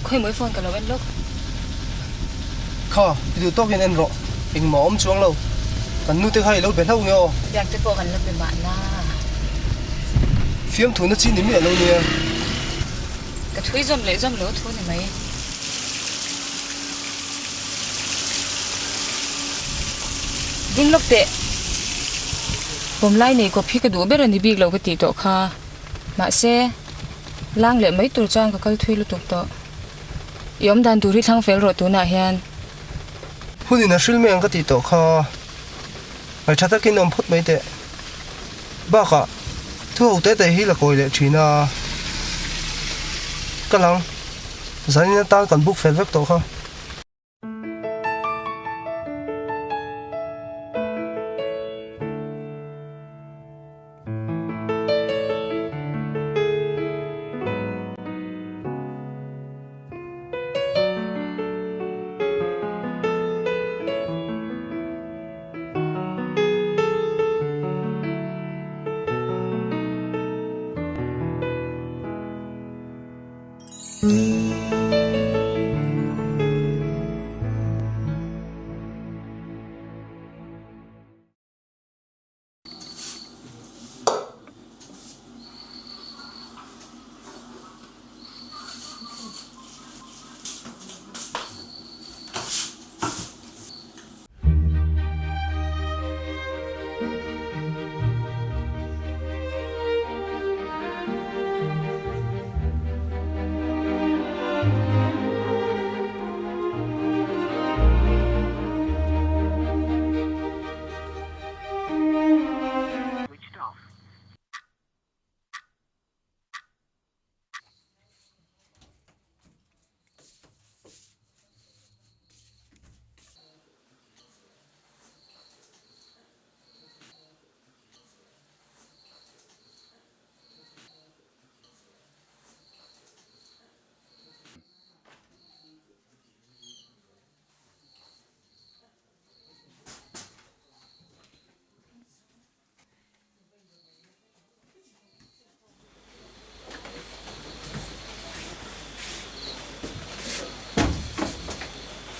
Khawimawi phone ka lo en lawk. Kha, i duh tawkin en rawh. Engmah awm chuang lo. Kan nu te kha i lo be hlauh nge aw? Biak te pawh kan la be mahna. Fiamthu na chi ni miah lo nia. Ka thui zawm leh zawm lo thu ni mai. Ding lawk teh. Pawmlai nei kawp hi ka duh ber a ni bik lo ka tih tawh kha. Mahse, lang leh mai tur chuan ka kal thui lutuk tawh. I awm dan tur hi thlang fel rawh tunah hian. Hunin a hril mai ang ka tih tawh kha. Ngaihṭha takin awm phawt mai teh. Bakah, thu ho tete hi la kawi leh ṭhin a. Ka lang, zanin atan kan buk fel vek tawh kha.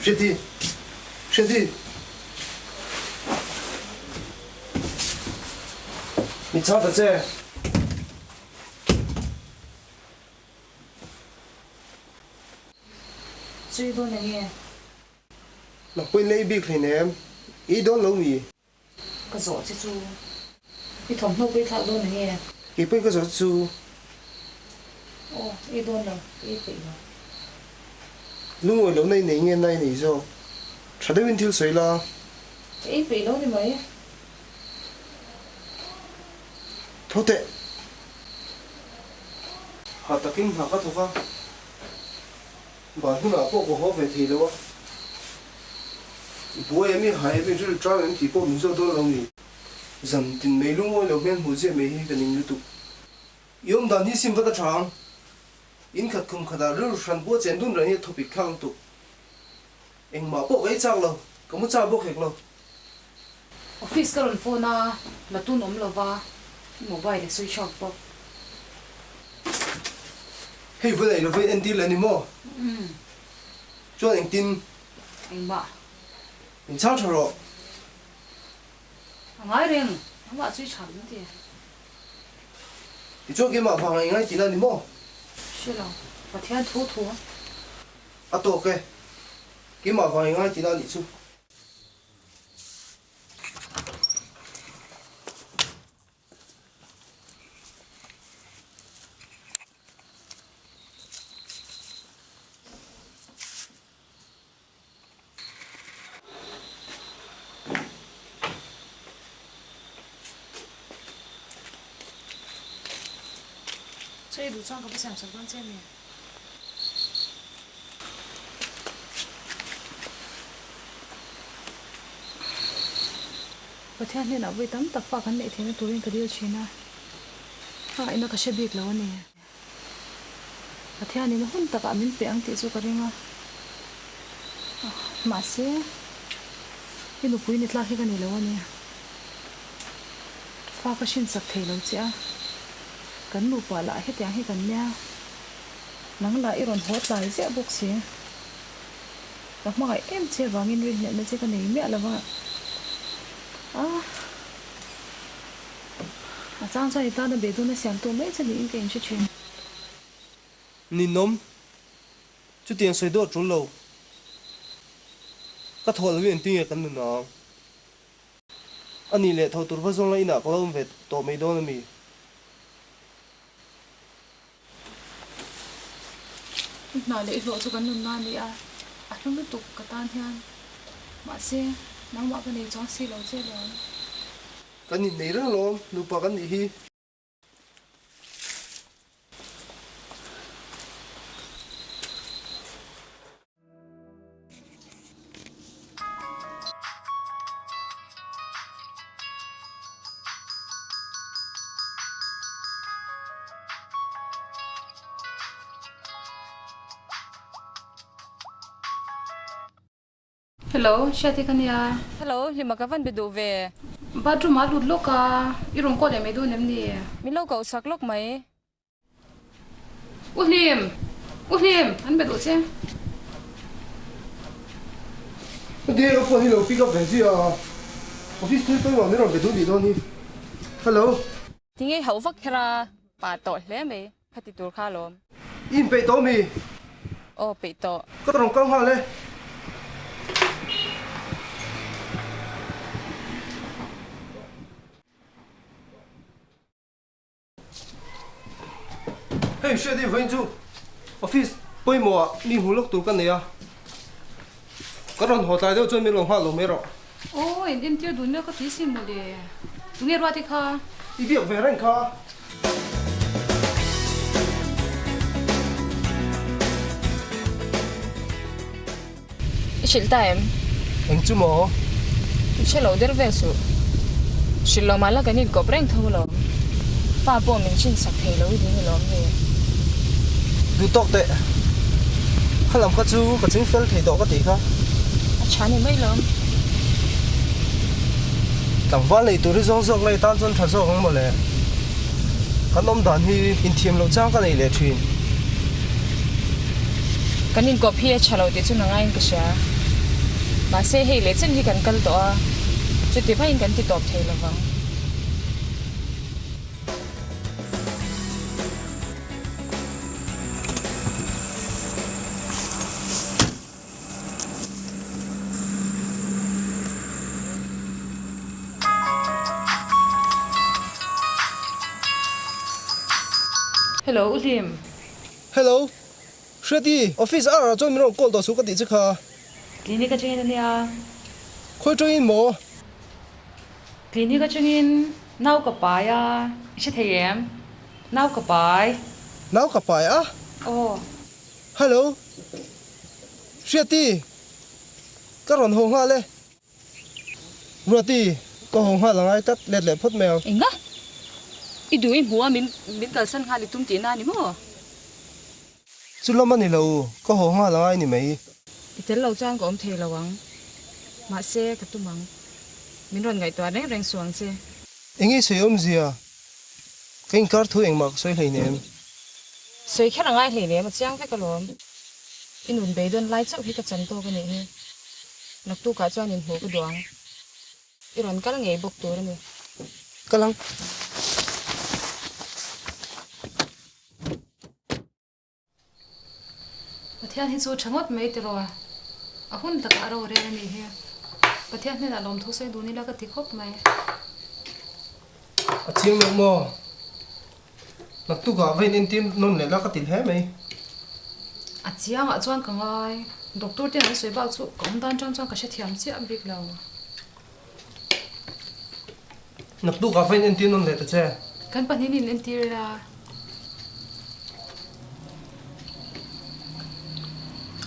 Hriati! Hriati! Mi chhang ta che! Chui dawn enge? Nangpawhin lei bik hleinem, i dawn lo mi? Ka zawh che chu i thawmhnaw pawh i thlak dawn enge? Kei pawhin ka zawh che chu. Aw, i dawn lo, i peih lo. Lungawi lohna i nei nge na i nei zawk? Tha deuhin thil sawi la. Ka ei peih lo ni mai. Tho teh. Ha takin hna ka thawk a. Ban hunah pawh ka haw ve thei lo a, i buai em i hai em i ril tang em tih pawh min zawt dawn lo ni. Zan tin mai lungawi lo hmel hmuh ziah mai hi ka ning lutuk. I awm dan hi sim vat a tha ang. In khat khum khatah rilru hran buah chen dun reng hi a thawpik thlak lutuk. Engmah pawh ka ei chak lo, ka mu chak bawk hek lo. Office ka rawn phone a, la tun awm lova, i mobile a switch off bawk. Hei vawi nei lovin entir leh ni maw? Chuan engtin? Engmah. Min chhang tha rawh. A ngai reng, amah chu i tha min ti. Tichuan keimah vang a i ngai tihna ni maw? Hre lo, Pathian thu thu. A tawk e, keimah vang i ngai tihna a nih chu. Chaw i duh chuan ka va siam sak dawn che a ni. Pathian hnenah vawi tam tak fa kan neih theihna turin ka dil thin a, a ina ka hre bik lo a ni. Pathianin a hun takah min pe ang tih chu ka ring a, mahse i nupui ni tlak hi ka ni lo a ni. Fa ka hrinsak thei lo che a, kan nupa lah hetiang hi kan nia. Nang lah i rawn haw tlai ziah bawk si. Ka hmangaih em che vangin rinhlelhna che ka nei miah lo va. A, a chang chuan i tana beidawna siamtu mai che niin ka inhre thin. Ninawm, chutiang sawi dawt tul lo. Ka thawh lo hi engtin nge kan nun ang? A nih leh tho tur va zawng la inah ka lo awm ve tawh mai dawn a mi? I hna leh i hlawh chu kan nunna a ni a, a hlu lutuk ka tan hian. Mahse, nangmah ka nei chuang si lo che lawm. Kan innei reng lawm, nupa kan nih hi. Hello, Hriati ka nia. Hello, Hlima ka van be duh ve. Bathroom ah lut lawk a, i rawn call leh mai dawn em ni? Min lo koh sak lawk mai. U Hlim! U Hlim! An be duh che. Ka dear ka phone hi lo pick up ve zia a, office thil pawimawh min rawn be duh nih dawn hi. Hello. Tinge hauh vak kher a, pa tawh hle mai, kha ti tur kha alawm. I inpeih tawh mi? Aw peih tawh. Ka rawn kal nghal e. Hei hriat i vawiin chu office pawimawh ah mi hmu lawk tur ka nei a, ka rawn haw tlai deuh chuan min lo nghah lo mai rawh. Aw in entir dun mek ka ti si mawle, tunge ruat i kha? I biak ve reng kha. I hrilh ta em? Eng chu maw? I hre lo der vel suh. Hrilh lo mahla kan inkawp reng tho alawm. Fa pawh min hrinsak thei lo i ding alawm ni. Duh tawk teh. Kha lam kha chu ka ching fel thei tawh ka tih kha. A tha ni mai lawm. Tlangval nei tur hi zawng zawk lei tan chuan tha zawk ang mawle. Kan awm dan hi inthiam loh chang ka nei leh thin. Kan inkawp hi a tha lo tih chu na ngaiin ka hria. Mahse hei leh chen hi kan kal tawh a, chuti hmain kan ti tawp thei lo vang. Hello, U Hlim. Hello, Hriati, office ah chuan min rawn call tawh suh ka tih che kha. Clinic atangin a nia. Khawi tawngin maw? Clinic atangin nau ka pai a, i hre thei em? Nau ka pai. Nau ka pai a? Aw. Hello. Hriati, ka rawn haw nghal e. Ruati, ka haw nghal angai tlat, let leh phawt mai ang. Enga? I duh i hmuh a min min kalsan nghal i tum tihna a ni maw? Chu lam a ni lo, ka haw nghal angai ni mai. I tel lo chuan ka awm thei lo ang. Mahse, ka tum ang. Min rawn ngaihtuah reng reng suh ang che. Enge sawi awmzia? Ka inkar thu engmah ka sawi hleinem. Sawi kher angai hleinem, a chiang vek alawm. I nun beidawn lai chauh hi ka chan tawk a nih hi. Naktukah chuan inhmuh ka duh ang. I rawn kal ngei bawk tur a ni. Kal ang. Pathian hi chu tha ngawt mai tiraw? A hun takah a rorel a nih hi. Pathian hnenah lawmthu sawi dun ila ka ti khawp mai. A chiang loh maw? Naktukah va in entir nawn leh la ka ti hle mai. A chiangah chuan ka ngai. Doctor te an sawi bak chu ka awm dan tang chuan ka hrethiam chiah bik lo. Naktukah va in entir nawn leh ta che. Kan pahnih in entir ila.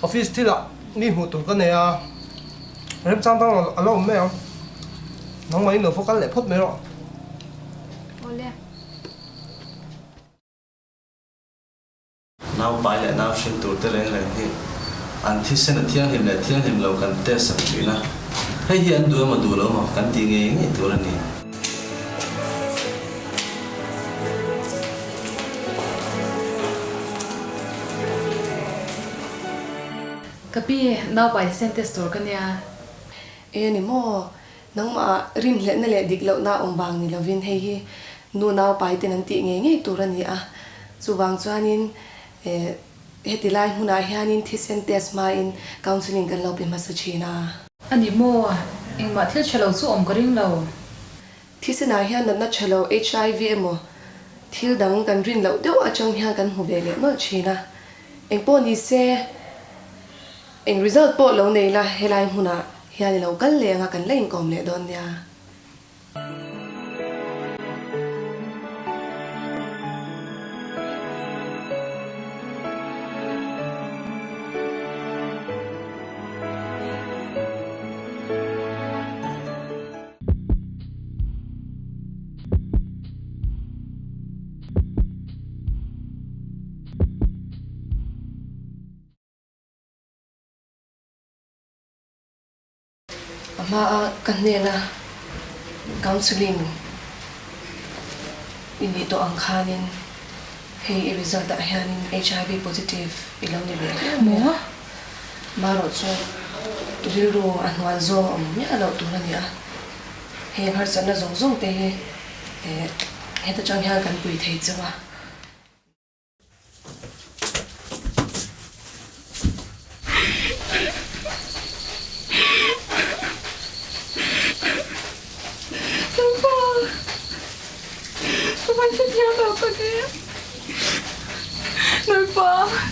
Office thilah mi hmuh tur ka nei a, remchang tang a la awm mai ang. Nangmah in lo va kal leh phawt mai rawh. Awle. Nau pai leh nau hrin tur te reng reng hi an thisen a thianghlim leh thianghlim lo kan test sak thin a, hei hi an duh emaw duh lo emaw kan ti ngei ngei tur a ni. Ka pi, naupai thisen test tur ka nia. E ni maw? Nangmah rinhlelhna leh dik lohna awm vang ni lovin hei hi nu naupai ten an tih ngei ngei tur a ni a. Chuvang chuanin heti lai hmunah hianin thisen test hmain counselling kan lo pe hmasa thin a. A ni maw? Engmah thil tha lo chu awm ka ring lo. Thisenah hian natna tha lo HIV emaw thil dang kan rin loh deuh atang hian kan hmu ve leh nawlh thin a. Engpawh ni se, eng result pawh lo nei la helai hmunah hian i lo kal leh anga kan la inkawm leh dawn nia. A hmaa ka hnena counselling i nih tawh ang khanin hei i result ah hianin HIV positive i lo ni ve hle mai a. Marawh chu rilru a hnual zawng a awm miah loh tur a ni a, heng harsatna zawng zawng te hi heta tang hian kan pui thei cheu a.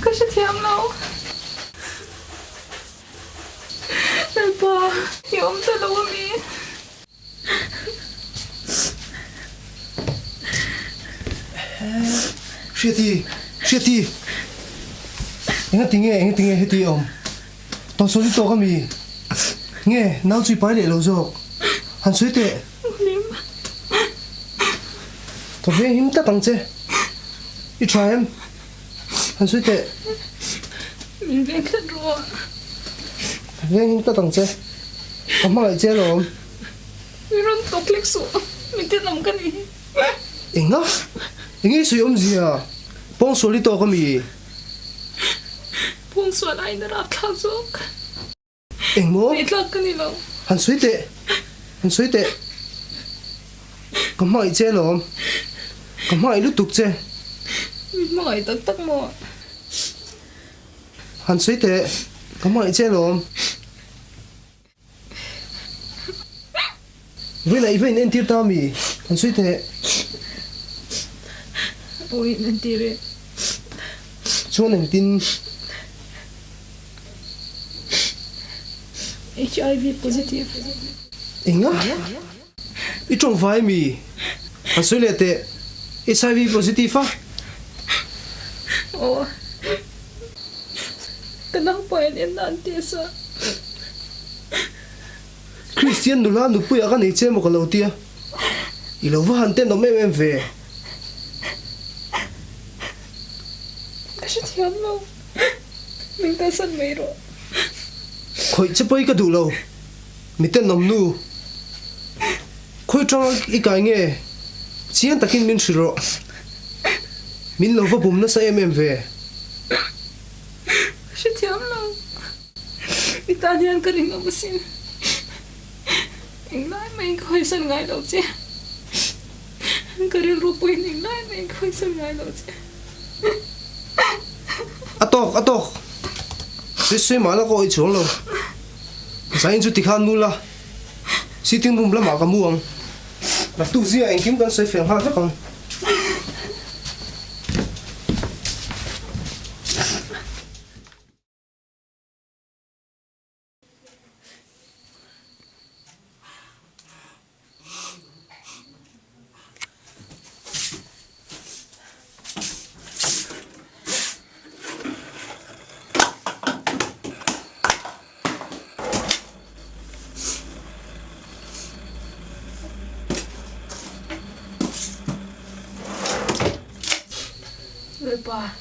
Ka hrethiam lo. Lalpa, i awm ta lo ami? Hriati, Hriati! Enga tinge, enga tinge heti i awm? Tawhsawl i tawk ami? Nge, nau chu i pai leh lo zawk? Han sawi teh. Ka veng him tlat ang che. I tha em? Han sawi teh. Min veng tlat rawh. Ka veng him tlat ang che. Ka hmangaih che alawm. Mi rawn tawk lek suh. Min tenawm ka ni. Enga? Enge i sawi awmzia? Pawngsual i tawk ami? Pawngsual aiin a rapthlak zawk. Engmaw? Ngaihthlak ka ni lo. Han sawi teh, han sawi teh. Ka hmangaih che alawm. Ka hmangaih lutuk che. Min hmangaih tak tak maw? Han sawi teh, ka hmangaih che alawm. Vawiinah i va in entir ta ami? Han sawi teh. Aw in entir e. Chuan engtin? HIV positive. Enga? I tawng vai mi? Han sawi leh teh. HIV positive a? Aw. Ka naupang in en an test a. Kristian nula nupuiah ka nei che maw ka lo tia. I lo va han tenawm em em ve. Ka hrethiam lo. Min kalsan mai rawh. Khawih che pawi ka duh lo. Mi tenawm nu. Khawi tanga i kai nge? Chiang takin min hrilh rawh. Min lo va bum nasa em em ve. Ka hrethiam lo. I tan hian ka ring awm asin. Englai maiin ka hawisan ngai lo che. Ka rilru pawhin englai maiin ka hawisan ngai lo che. A tawk, a tawk. Sui sui mah la ka awih chuang lo. Zain chu tikhan mu la, sitting room lamah ka mu ang. Naktuk zingah engkim kan sawi fel nghal vek ang. Lalpa,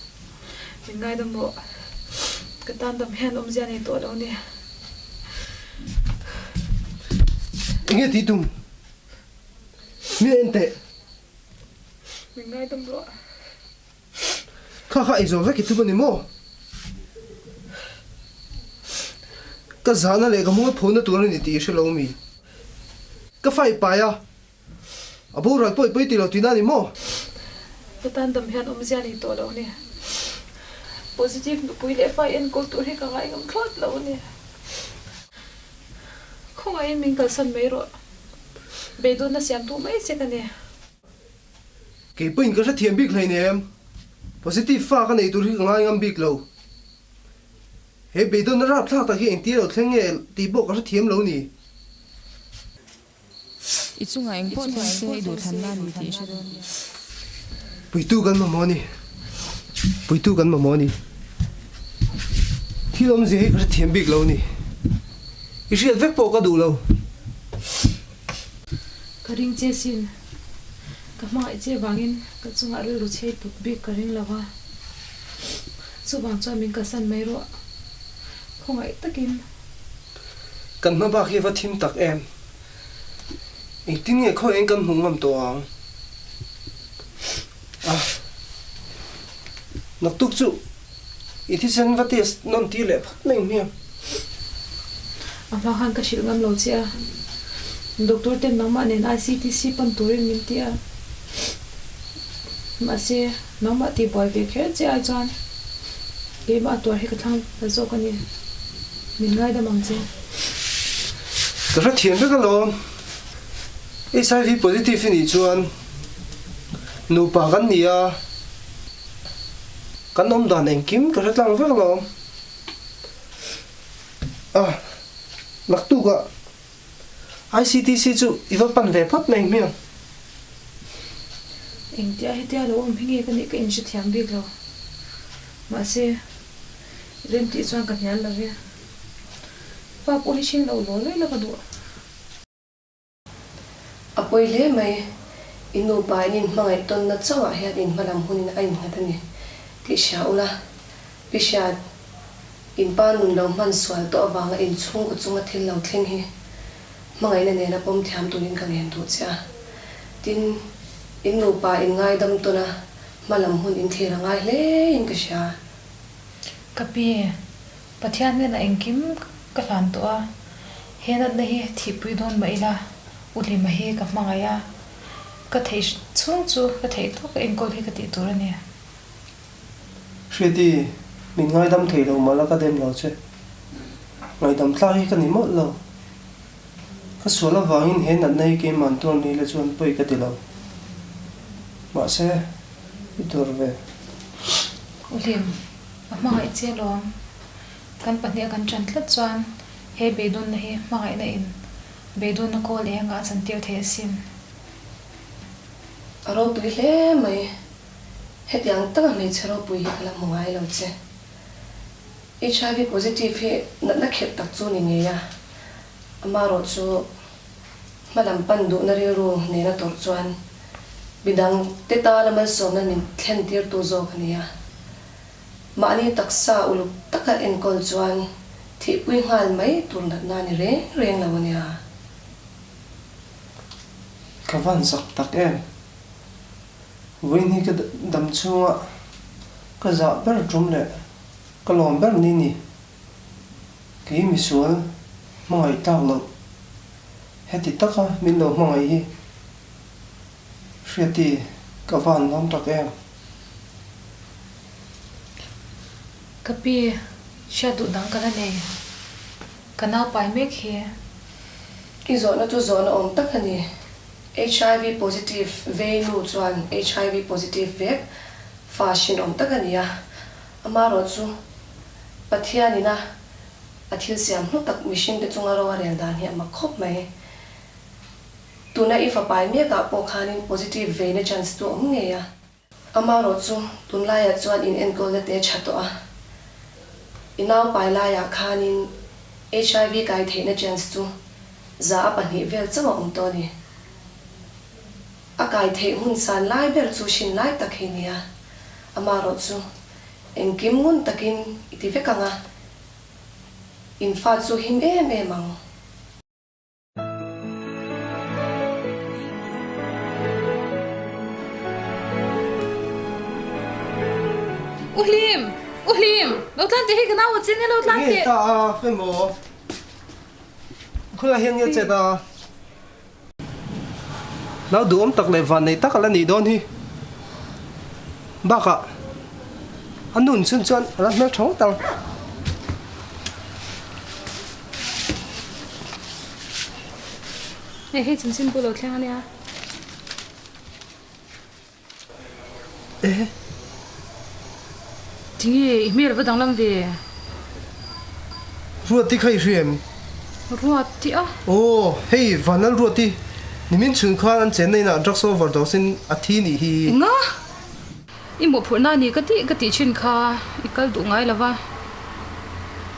min ngaidam rawh. Ka tan dam hian awmzia nei tawh lo ni. Enge tih tum? Mi en teh. Min ngaidam rawh. Kha kha ei zawh vek i tum a ni maw? Ka zahna leh ka mualphona tur a ni tih i hre lo mi? Ka fa i pai a, a boral pawh i pawi ti lo tihna a ni maw? Ka tan dam hian awmzia nei tawh lo a ni. Positive nupui leh fa i enkawl tur hi ka ngai ngam thlawt lo a ni. Khawngaihin min kalsan mai rawh. Beidawnna siamtu mai che ka ni. Kei pawhin ka hrethiam bik hleinem. Positive fa ka nei tur hi ka ngai ngam bik lo. He beidawnna rapthlak tak hi engtia lo thleng nge tih pawh ka hrethiam lo ni. I chungah eng pawh thleng se i duhthlanna a ni tih i hre dawn nia. Puitu kan mamawh a ni. Puitu kan mamawh a ni. Thil awmzia hi ka hrethiam bik lo a ni. I hriat vek pawh ka duh lo. Ka ring che sin. Ka hmangaih che vangin ka chungah rilru chhei put bik ka ring lo va. Chuvang chuan min kalsan mai rawh. Khawngaih takin. Kan hma bak hi va thim tak em? Engtin nge khaw eng kan hmuh ngam tawh ang? A, naktuk chu i thisen va test nawn tir leh phawt mai hmiang. A hma khan ka hrilh ngam lo che a, doctor ten nangmah nen ICTC pan turin min ti a, mahse nangmah tihbuai ve kher che ai chuan keimah a tuar hi ka thlang ta zawk a ni. Min ngaidam ang che. Ka hrethiam vek alawm. HIV positive i nih chuan nupa kan ni a, kan awm dan engkim ka hre tlang vek alawm. A, naktukah ICTC chu i va pan ve phawt mai hmiang. Engtia hetia lo awm hi nge ka nih ka inhrethiam bik lo. Mahse. Rem tih chuan ka hnial lo ve. Pa pawh hi hring lo law lawi la ka duh. A pawi hle mai. I nupa in inhmangaih tawnna chauhah hian inhmalam hunin a innghat a ni tih hria ula. Pi Hriat, in pa nun lo hman sual tawh avanga in chhungkaw chunga thil lo thleng hi hmangaihna nena pawm thiam turin ka ngen duh che a. Tin, in nupa in ngaidam tawn a, hmalam hun in thlir a ngai hle in ka hria. Ka pi, Pathian hnenah engkim ka hlan tawh a, he natna hi thihpui dawn mah ila, U Hlima hi ka hmangaih a, ka theih chhung chu ka theih tawk a enkawl hi ka tih tur a ni. Hriati, min ngaidam thei lo mah la ka dem lo che. Ngaidam tlak hi ka ni mawlh lo. Ka sual avangin he natna hi keimah tuar ni la chuan pawi ka ti lo. Mahse, i tuar ve. U Hlim, a hmangaih che lawm. Kan pahniha kan ṭan tlat chuan he beidawnna hi hmangaihna in beidawnna kawl eng ah a chantir thei asin. A ropui hle mai. Hetiang taka hmeichhe ropui hi ka la hmu ngai lo che. HIV positive hi natna khirh tak chu ni ngei a, amarawh chu hmalam pan duhna rilru nena tawrh chuan midang te tana malsawmna min thlen tirtu zawk a ni a. Mahni taksa uluk taka enkawl chuan thihpui nghal mai tur natna a ni reng reng lo a nia. Ka van zak tak em? Vawiin hi ka dam chhunga ka zah ber tum leh ka lawm ber ni ni. Kei misual hmangaih tlak loh heti taka min lo hmangaih hi Hriati ka van lawm tak em. Ka pi, hriat duh dang ka la nei. Ka nau pai mek hi. I zawhna chu zawhna awm tak a ni. Hiv positive vei nu chuan hiv positive vek fa hrinawm tak a ni a, amarawh chu Pathian ina a thil siam hnu tak mihringte chunga ro a rel dan hi a mak khawp mai. Tuna i fapai mekah pawh khanin positive veina chance chu a awm ngei a. Amarawh chu tunlaiah chuan in enkawlna te tha tawh a, i naupai laiah khanin HIV kai theihna chance chu 2% vel chauh a awm tawh a ni. A kai theih hun san lai ber chu hrin lai tak hi nia. Amarawh chu engkim ngun takin i ti vek ang a, in fa chu him em em ang. U Hlim! U Hlim! Lo tlan teh hi ka nau a ching e lo tlan teh! Nge ta a fe maw? Khawlai hian nge chet a? Nau duhawm tak leh van nei tak a la nih dawn hi. Bakah a nun chhun chuan a la hmel tha ngawt ang. Hei hei chanchin pawh lo thleng a nia. Ehe. Tinge i hmel va danglam ve? Ruati kha i hria em? Ruati a? Aw, hei Vanlal Ruati, nimin chhun khan an chenna inah drugs overdose in a thi nih hi. Enga? I mawhphurhna a ni ka tih ka tih thin kha i kal duh ngai lova,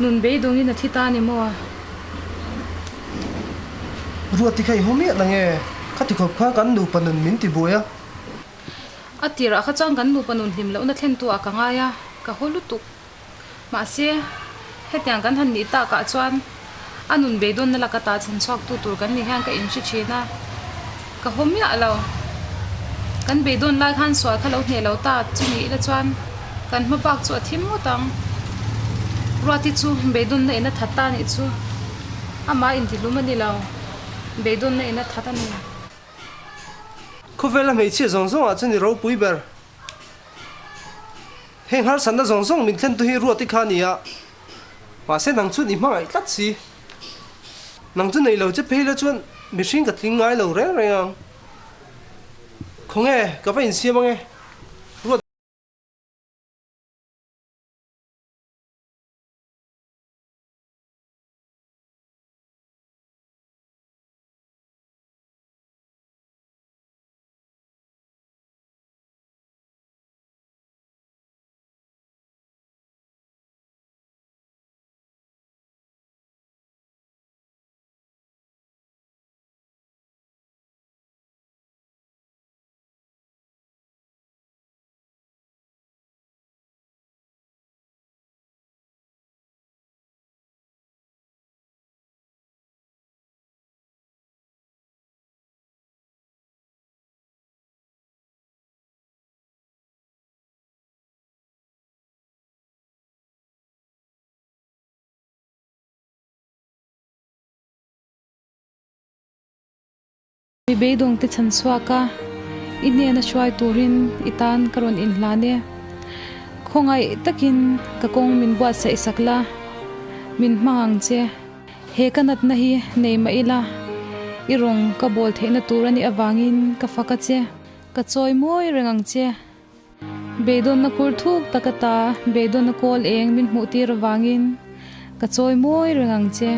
nun beidawngin a thi ta a ni maw? Ruati kha i haw miah nang e, kha ti khawp khan kan nupa nun min ti buai a. A tirah kha chuan kan nupa nun hlim lohna thlentu ah ka ngai a, ka haw lutuk. Mahse, hetiang kan han nih takah chuan a nun beidawnna laka ta chhan chhuaktu tur kan ni hian ka inhre thin a, ka haw miah lo. Kan beidawn lai khan sual kha lo hneh lo ta chu ni ila chuan kan hma bak chu a thim ngawt ang. Ruati chu beidawnna in a that ta nih chu amah intihlum a ni lo, beidawnna in a that a ni. Khawvela hmeichhia zawng zawngah chuan i ropui ber. Heng harsatna zawng zawng min thlentu hi Ruati kha a ni a, mahse nang chuan i hmangaih tlat si. Nang chu nei lo che phei la chuan mihring ka tling ngai lo reng reng ang. Khawnge, ka va insiam ange. Ruat. Mi beidawngte chhan chhuak a, i hnena hruai turin i tan ka rawn inhlan e. Khawngaih takin ka kawng min buatsaih sak la, min hmang ang che. He ka natna hi nei mah ila, i rawng ka bawl theihna tur a nih avangin ka fak a che. Ka chawi mawi reng ang che. Beidawnna khur thuk tak ata beidawnna kawl eng min hmuh tir avangin ka chawi mawi reng ang che.